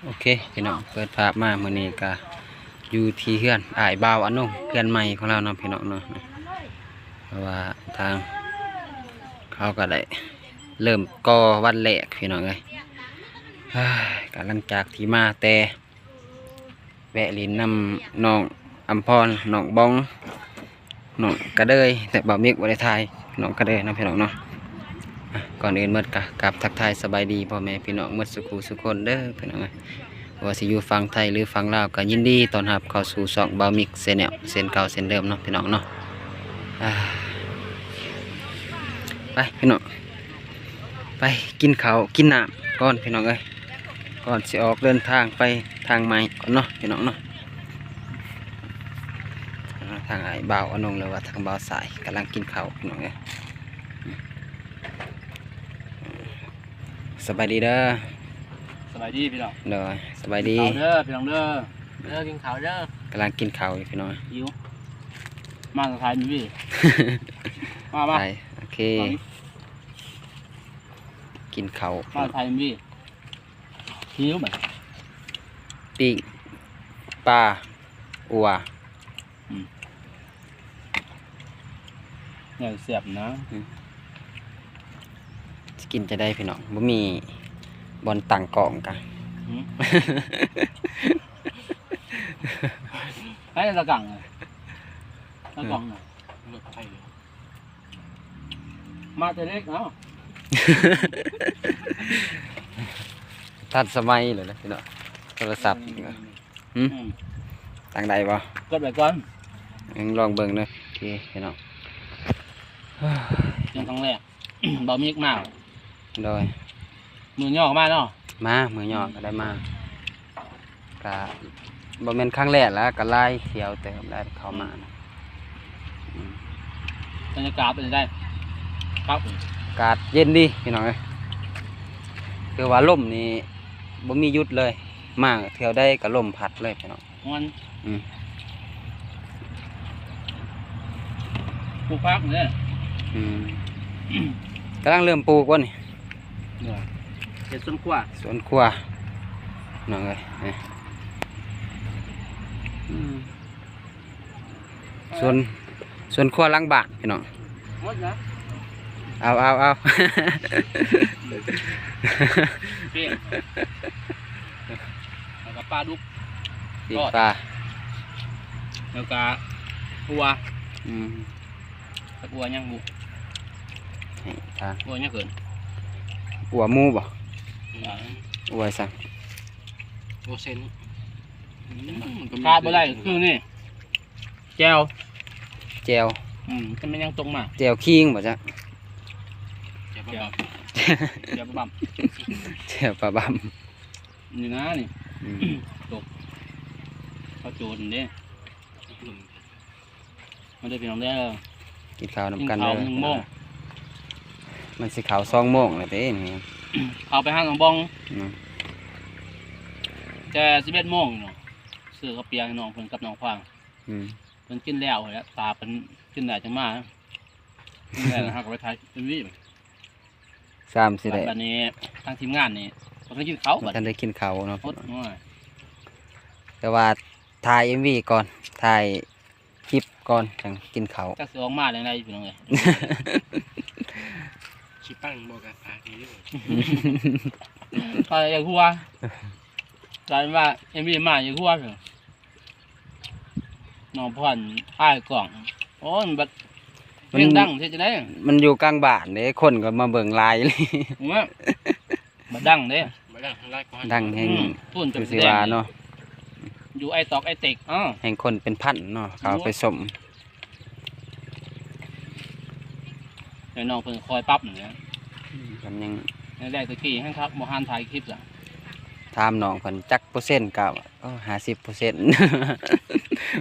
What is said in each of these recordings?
ໂອເຄພີ່ນ້ອງ ເປີດພາບມາມື້ນີ້ກະຢູ່ທີ່ເຮືອນອ້າຍບ່າວອານົງ ເຮືອນໃໝ່ຂອງລາວເນາະພີ່ນ້ອງເນາະ. ເພາະວ່າທາງເຂົາກະໄດ້ເລີ່ມກໍ່ວັນແລກພີ່ນ້ອງເອີຍ. ກະຫຼັງຈາກທີ່ມາແຕ່ ແວະຫຼິ້ນນຳນ້ອງອຳພອນ ນ້ອງບອງ ນ້ອງກະເດີຍ ແຕ່ບ່າວມິກບໍ່ໄດ້ຖ່າຍນ້ອງກະເດີຍເນາະພີ່ນ້ອງເນາະ. ອ່ະ ກ່ອນອື່ນໝົດກະກາບທັກທາຍສະບາຍດີພໍ່ແມ່ພີ່ນ້ອງໝົດສູ່ຄູ່ສູ່ຄົນເດີພີ່ນ້ອງເອີຍ. ບໍ່ວ່າຊິຢູ່ຝັ່ງໄທ ຫຼື ຝັ່ງລາວ ກະຍິນດີຕ້ອນຮັບເຂົ້າສູ່ຊ່ອງບ່າວມິກແຊນແນວ ເຊັ່ນເກົ່າເຊັ່ນເດີມເນາະພີ່ນ້ອງເນາະ. ອ່າ ໄປພີ່ນ້ອງ ໄປກິນເຂົ້າກິນນ້ຳກ່ອນພີ່ນ້ອງເອີຍ ກ່ອນຊິອອກເດີນທາງໄປທາງໃໝ່ກ່ອນເນາະພີ່ນ້ອງເນາະ. ອ່າ ທາງອ້າຍບ່າວອານົງ ຫຼືວ່າທາງບ່າວສາຍກຳລັງກິນເຂົ້າພີ່ນ້ອງເອີຍ. ສະບາຍດີເດີ ສະບາຍດີພີ່ນ້ອງ. ໂດຍ ສະບາຍດີ ກິນເຂົ້າເດີພີ່ນ້ອງເດີ ເດີກິນເຂົ້າເດີ. ກຳລັງກິນເຂົ້າຢູ່ພີ່ນ້ອງ ຫິວ ມາສະພາຍມີວີ ມາ ມາ ໂອເຄ ກິນເຂົ້າ ມາສະພາຍມີວີ ຫິວບັດ ປີ້ງປາ ອົ່ວ ອືມ ແນວແຊບນະ ອືມ ຊິກິນຈັ່ງໃດພີ່ນ້ອງ ບໍ່ມີບ່ອນຕັ້ງກ້ອງກະ ອືມ ໃຫ້ຕາກາງ ຕາກາງນະ ອືມ ລົດໄຟ ມາແຕ່ເດັກເນາະ ທັນສະໄໝເລີຍນະພີ່ນ້ອງ ໂທລະສັບ ອືມ ຫຶ? ອືມ ຕັ້ງໄດ້ບໍ່? ກົດໄວ້ກ່ອນ ຍັງລອງເບິ່ງເດີ. ໂອເຄພີ່ນ້ອງ ຍັງຄັ້ງແລກ ບ່າວມິກມາ ໂດຍ ມື້ຍໍກໍມາເນາະ ມາ ມື້ຍໍກໍໄດ້ມາ ກະບໍ່ແມ່ນຄັ້ງແລກແລ້ວ ກະຫຼາຍຖ້ຽວເຕີບແລ້ວເຂົ້າມານະ. ອືມ ບັນຍາກາດເປັນຈັ່ງໃດ? ຄັກ ອາກາດເຢັນດີພີ່ນ້ອງເອີຍ ຄືວ່າລົມນີ້ບໍ່ມີຢຸດເລີຍ ມາເທື່ອໃດກະລົມພັດເລີຍພີ່ນ້ອງ. ມ່ວນ ອືມ ປູກຜັກເດ້ ອືມ ກຳລັງເລີ່ມປູກບໍ່ນີ້? ເຮັດສວນຄົວ ສວນຄົວນ້ອງເອີຍ ອືມ ສວນ ສວນຄົວຫຼັງບ້ານພີ່ນ້ອງ ໝົດນະ ເອົາ ເອົາ ເອົາ ປີ້ງ ແລ້ວກະປາດຸກ ປີ້ງປາ ແລ້ວກະອົ່ວ ອືມ ກັບອົ່ວຫຍັງບຸ ໃຫ້ທາງ ອົ່ວຫຍັງເກີນ ອົ່ວໝູບໍ່? ອືມ ອົ່ວຫຍັງ? ອົ່ວເສັ້ນ ອືມ ຂາດບໍ່ໄດ້ຄືນີ້ ແຈ່ວ ແຈ່ວ ອືມ ແຕ່ມັນຍັງຕົກມາ ແຈ່ວຂີງບໍ່ຈະ? ແຈ່ວປາບຳ ແຈ່ວປາບຳ ແຈ່ວປາບຳ ນີ້ນະນີ້ ອືມ ຕົກ ເຂົາໂຈນເດ້ ມາເດີພີ່ນ້ອງເດີ ກິນເຂົ້ານຳກັນເດີ ກິນເຂົ້າໜຶ່ງໂມງ ມັນຊິເຂົ້າສອງໂມງແລ້ວເດ້ນີ້ ເຂົ້າໄປຫານ້ອງບອງ ອືມ ແຕ່ສິບເອັດໂມງເນາະ ຊື້ເຂົ້າປຽກໃຫ້ນ້ອງເພິ່ນກັບນ້ອງຂວາງ ອືມ ເພິ່ນກິນແລ້ວຫັ້ນແຫຼະ ຖ້າເພິ່ນກິນແລ້ວຈັ່ງມາ ກິນແລ້ວເຮົາກໍໄປຖ່າຍເອັມວີ ຊ້ຳຊິໄດ້ ບັດນີ້ທາງທີມງານນີ້ບໍ່ທັນກິນເຂົ້າ ບໍ່ທັນໄດ້ກິນເຂົ້າເນາະ ອົດ ໂອ້ຍ ແຕ່ວ່າຖ່າຍເອັມວີກ່ອນ ຖ່າຍຄລິບກ່ອນ ຈັ່ງກິນເຂົ້າ ຈັກຊິອອກມາແນວໃດພີ່ນ້ອງເອີຍ ຊິປັງບໍ່ກະຖ່າຍນີ້ ຖ່າຍຢ່າງຫົວ ກາຍວ່າເອັມວີມາຢູ່ຫົວ ນ້ອງພອນອ້າຍກ້ອງ ໂອ້ຍ ມັນບັດ ມັນ ເພງດັງເຮັດຈັ່ງໃດ ມັນຢູ່ກາງບ້ານເດ້ ຄົນກໍມາເບິ່ງຫຼາຍອີ່ຫຼີ ໂອ້ຍ ບັດດັງເດ້ ບັດດັງຫຼາຍກວ່າ ດັງແຮງ ອືມ ພຸ້ນ ຄືຊິວ່າເນາະ ຢູ່ໄອຕອກໄອເຕັກ ອ້າວ ແຮງຄົນເປັນພັນເນາະ ເຂົ້າໄປຊົມ ແລ້ວນ້ອງເພິ່ນຄອຍປັບນີ້ແຫຼະ ອືມ ເພິ່ນຍັງ ແລກໆຕະກີ້ແຮງຄັກ ບໍ່ຫັນຖ່າຍຄລິບລະ ຖາມນ້ອງເພິ່ນຈັກເປີເຊັນ ກໍ ໂອ້ ຫ້າສິບເປີເຊັນ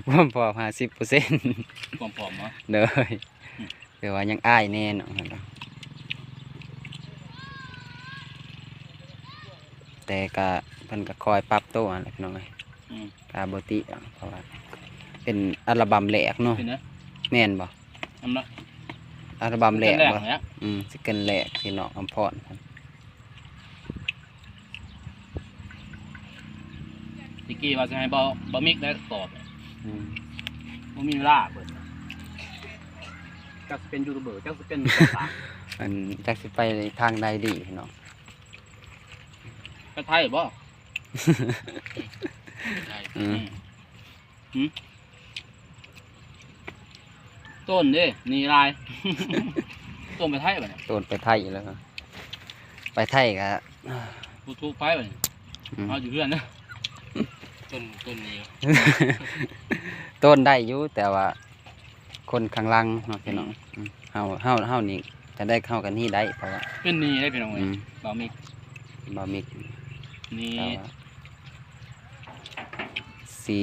ຄວາມພ້ອມຫ້າສິບເປີເຊັນ ຄວາມພ້ອມເນາະ ໂດຍ ອືມ ແຕ່ວ່າຍັງອາຍແດ່ນ້ອງຫັ້ນ ແຕ່ກະ ເພິ່ນກະຄອຍປັບໂຕຫັ້ນແຫຼະພີ່ນ້ອງເອີຍ ອືມ ກະບໍ່ຕິດອກ ເພາະວ່າເປັນອັລບັມແລກເນາະ ເປັນຫຍັງ ແມ່ນບໍ່? ອັນລະ ອັລບັມແລກ ຊິງເກິນແລກ ບໍ່? ແຫຼະ ອືມ ຊິງເກີນແລກທີ່ນ້ອງອຳພອນ ເພິ່ນ ເ ຕະກີ້ວ່າຊິໃຫ້ເບົາ ເບົາມິກໄດ້ຕອບ ອືມ ບໍ່ມີເວລາເພິ່ນ ຈັກຊິເປັນຢູທູບເບີ ຈັກຊິເປັນ ອັນ ຈັກຊິໄປທາງໃດດີເນາະ ໄປໄທບໍ່? ອືມ ຫືມ ໂຕນເດ້ ໜີຫຼາຍ ໂຕນໄປໄທບັດນີ້ ໂຕນໄປໄທແລ້ວ ໄປໄທກະ ບໍ່ຖືກໃຜບັດນີ້ ອືມ ເຮົາຢູ່ເຮືອນນະ ໂຕນ ໂຕນໜີ ໂຕນໄດ້ຢູ່ ແຕ່ວ່າຄົນຂ້າງຫຼັງເນາະ ອືມ ພີ່ນ້ອງ ອືມ ເຮົາ ເຮົາ ເຮົານີ້ ຈະໄດ້ເຂົ້າກັນນີ້ໄດ້ ເພາະວ່າ ເປັນໜີເດ້ພີ່ນ້ອງເອີຍ ອືມ ເບົາມິກ ເບົາມິກ ໜີ ແຕ່ວ່າ ຊິ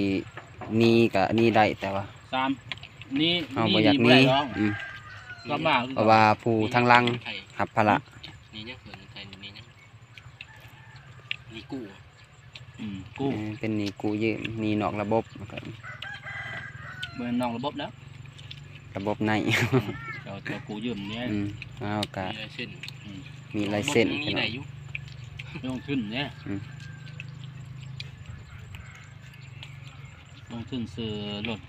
ໜີກະໜີໄດ້ ແຕ່ວ່າ ສາມ ໜີ ເຮົາບໍ່ຢາກໜີ ໜີບໍ່ໄດ້ດອກ ອືມ ກັບມາຄື ເພາະວ່າຜູ້ທາງຫຼັງຮັບພາລະ ໜີຫຍັງເອີ້ນໄທ ໜີຫຍັງ ໜີກູ້ ອືມ ກູ້ ເອີ ເປັນໜີກູ້ຢືມ ໜີນອກລະບົບ ມັນກະ ບໍ່ແມ່ນນອກລະບົບແລ້ວ ລະບົບໃນ ອືມ ເຈົ້າ ເຈົ້າກູ້ຢືມເດ້ ອືມ ເຮົາກະ ມີລາຍເຊັນ ອືມ ມີລາຍເຊັນ ລະບົບນີ້ໄດ້ຢູ່ ລົງທຶນເດ້ ອືມ ລົງທຶນຊື້ລົດ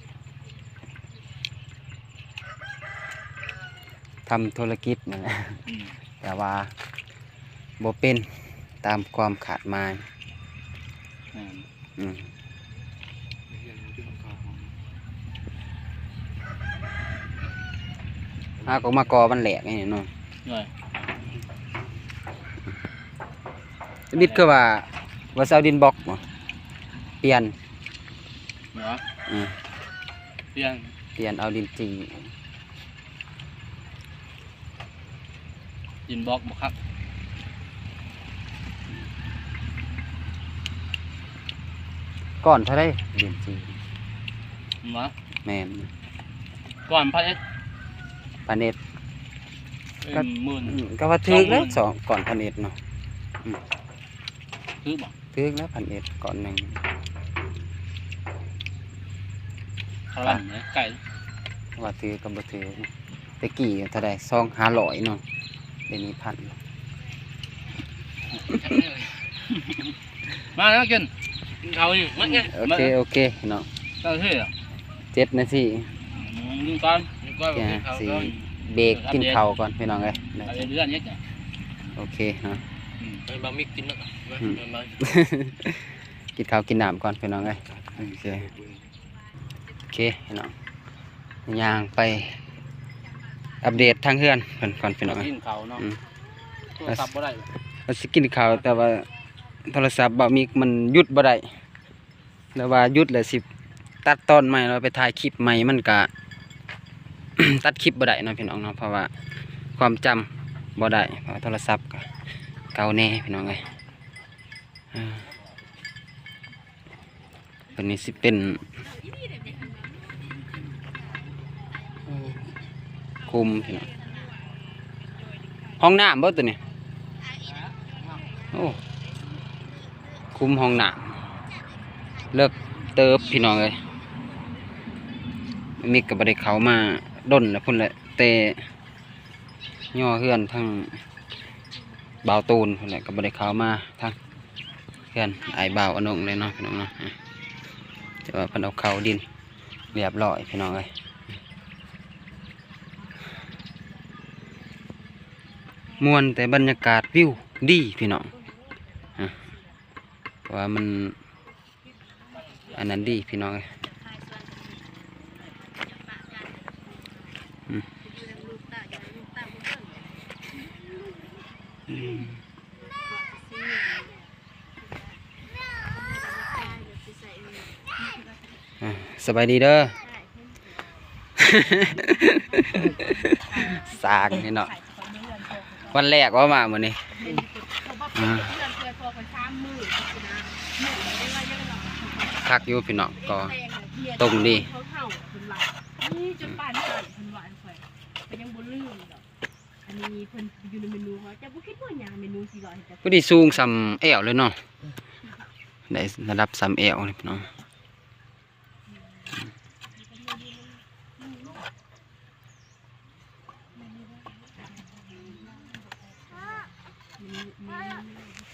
ທຳທຸລະກິດນັ້ນແຫຼະ ອືມ ແຕ່ວ່າບໍ່ເປັນຕາມຄວາມຄາດໝາຍ ແມ່ນ ອືມ ຫາກໍມາກໍ່ວັນແລກນີ້ເນາະ ໂດຍ ມິດຄືວ່າ ວ່າຊິເອົາດິນບລັອກບໍ ປ່ຽນ ເນາະ ອືມ ປ່ຽນ ປ່ຽນເອົາດິນຈີ່ ດິນບລັອກບໍ່ຄັກ ກ້ອນເທົ່າໃດດິນຈີ່ ເນາະ ແມ່ນ ກ້ອນພັນເອັດ ພັນເອັດ ເອີ ກໍ ໝື່ນ ອືມ ກໍວ່າຖືກແລ້ວ ສອງໝື່ນ ສອງ ກ້ອນພັນເອັດເນາະ ອືມ ຖືກບໍ່? ຖືກແລ້ວ ພັນເອັດ ກ້ອນໜຶ່ງ ເທົ່ານັ້ນແຫຼະ ໃກ້ ວ່າຖືກກໍບໍ່ຖືກ ແຕ່ກີ້ເທົ່າໃດ ສອງຫ້າຮ້ອຍເນາະ ດຽວນີ້ພັນ ມາແລ້ວກິນ ກິນເຂົ້າຢູ່ ມາ ໂອເຄ ໂອເຄເນາະ ເຈົ້າເຮັດ ເຈັດນາທີ ອືມ ກິນກ່ອນ ກິນກ່ອນ ຊິເບຣກກິນເຂົ້າກ່ອນ ພີ່ນ້ອງເອີຍ ເອົາເລື່ອນເຮັດ ໂອເຄເນາະ ອືມ ເອົາບາມິກກິນເນາະ ອືມ ເອົາ ກິນເຂົ້າກິນນ້ຳກ່ອນ ພີ່ນ້ອງເອີຍ ໂອເຄ ໂອເຄ ພີ່ນ້ອງ ຍ່າງໄປອັບເດດທາງເຮືອນເພິ່ນກ່ອນ ພີ່ນ້ອງເອີຍ ກິນເຂົ້າເນາະ ອືມ ໂທລະສັບບໍ່ໄດ້ ວ່າຊິກິນເຂົ້າ ແຕ່ວ່າໂທລະສັບເບົາມິກມັນຢຸດບໍ່ໄດ້ ແລ້ວວ່າຢຸດແລ້ວຊິຕັດຕອນໃໝ່ ແລ້ວໄປຖ່າຍຄລິບໃໝ່ ມັນກະ ຕັດຄລິບບໍ່ໄດ້ເນາະ ພີ່ນ້ອງເນາະ ເພາະວ່າຄວາມຈຳບໍ່ໄດ້ ເພາະວ່າໂທລະສັບກະເກົ່າແດ່ ພີ່ນ້ອງເອີຍ ເອີ ຕົວນີ້ຊິເປັນ ຄຸມພີ່ນ້ອງ ຫ້ອງນ້ຳບໍ່ຕົວນີ້? ໂອ້ ຄຸມຫ້ອງນ້ຳ ເລິກເຕີບພີ່ນ້ອງເອີຍ ມິກກໍບໍ່ໄດ້ເຂົ້າມາດົນແລ້ວ ພຸ້ນແຫຼະ ແຕ່ຍໍເຮືອນທາງບ່າວຕູນພຸ້ນແຫຼະ ກໍບໍ່ໄດ້ເຂົ້າມາທາງເຮືອນອ້າຍບ່າວອານົງເລີຍເນາະ ພີ່ນ້ອງເນາະ ແຕ່ວ່າເພິ່ນເອົາເຂົ້າດິນ ຮຽບຮ້ອຍພີ່ນ້ອງເອີຍ ມ່ວນແຕ່ບັນຍາກາດວິວດີພີ່ນ້ອງ ອາ ເພາະວ່າມັນອັນນັ້ນດີພີ່ນ້ອງເອີຍ ອືມ ອືມ. ອ່າ ສະບາຍດີເດີ ສ້າງນີ້ເນາະ ວັນແລກວ່າມາມື້ນີ້ ອ່າ ຄັກຢູ່ພີ່ນ້ອງ ກໍຕົງດີ. ອັນນີ້ເພິ່ນຢູ່ໃນເມນູເຂົາ ເຈົ້າບໍ່ຄິດວ່າຫຍັງເມນູສີ່ຮ້ອຍ ພໍດີສູງສ່ຳແອວເລີຍເນາະ ໄດ້ລະດັບສ່ຳແອວເລີຍເນາະ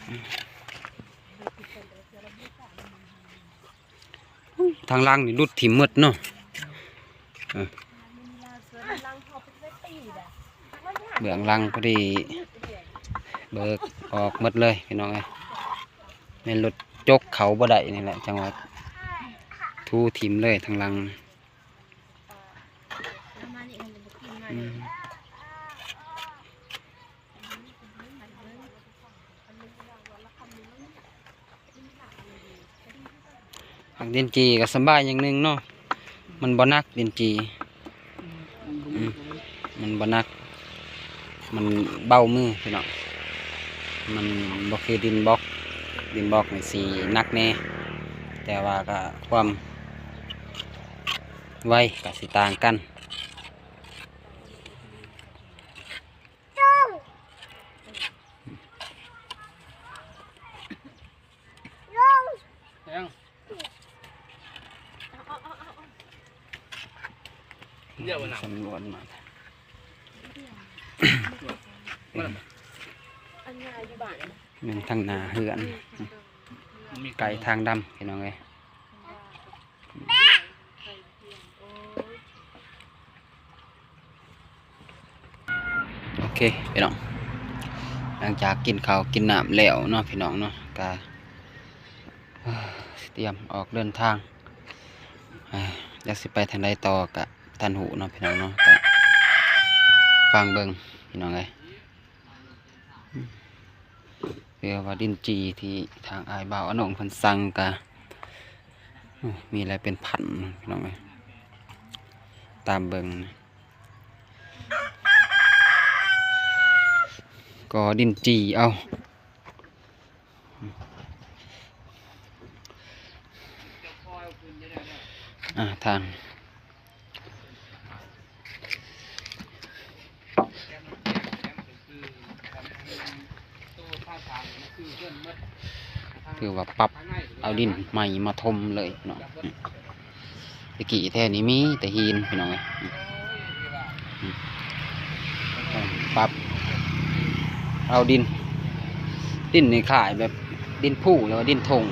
ອືມ. ທາງຫຼັງນີ້ຫຼຸດຖິ້ມໝົດເນາະ. ເອີ ເບື້ອງຫຼັງພໍດີເບີກອອກໝົດເລີຍພີ່ນ້ອງເອີຍ. ແມ່ນລົດຈົກເຂົ້າບໍ່ໄດ້ນີ້ແຫຼະ ຈັ່ງວ່າຖູຖິ້ມເລີຍທາງຫຼັງ. ອືມ ບັກດິນຈີ່ກໍສະບາຍຢ່າງໜຶ່ງເນາະ ມັນບໍ່ໜັກດິນຈີ່. ອືມ ມັນບໍ່ໜັກ ມັນເບົາມືພີ່ນ້ອງ. ມັນບໍ່ຄືດິນບລັອກ ດິນບລັອກນີ້ຊິໜັກແດ່ ແຕ່ວ່າກໍຄວາມໄວກໍຊິຕ່າງກັນ. ສຳຫຼວດມາ ແມ່ນທາງໜ້າເຮືອນ ໄກ່ທາງດຳ ພີ່ນ້ອງເອີຍ. ໂອເຄພີ່ນ້ອງ ຫຼັງຈາກກິນເຂົ້າກິນນ້ຳແລ້ວເນາະພີ່ນ້ອງເນາະ ກະ ເອີ ຕຽມອອກເດີນທາງ. ເອີ ຈັກຊິໄປທາງໃດຕໍ່ກະບໍ່ທັນຮູ້ເນາະພີ່ນ້ອງເນາະ ກະຟັງເບິ່ງພີ່ນ້ອງເອີຍ. ເພື່ອວ່າດິນຈີ່ທີ່ທາງອ້າຍບ່າວອານົງເພິ່ນສັ່ງກະ ໂອ້ ມີຫຼາຍເປັນພັນພີ່ນ້ອງເອີຍ ຕາມເບິ່ງກໍດິນຈີ່ເອົາ. ອ່າ ທາງ ຄືວ່າປັບເອົາດິນໃໝ່ມາຖົມເລີຍເນາະ. ອືມ ແຕ່ກີ້ແຖວນີ້ມີແຕ່ຫີນພີ່ນ້ອງເອີຍ. ອືມ ປັບເອົາດິນ ດິນນີ້ຄ້າຍແບບດິນພູ ຫຼືວ່າດິນທົ່ງ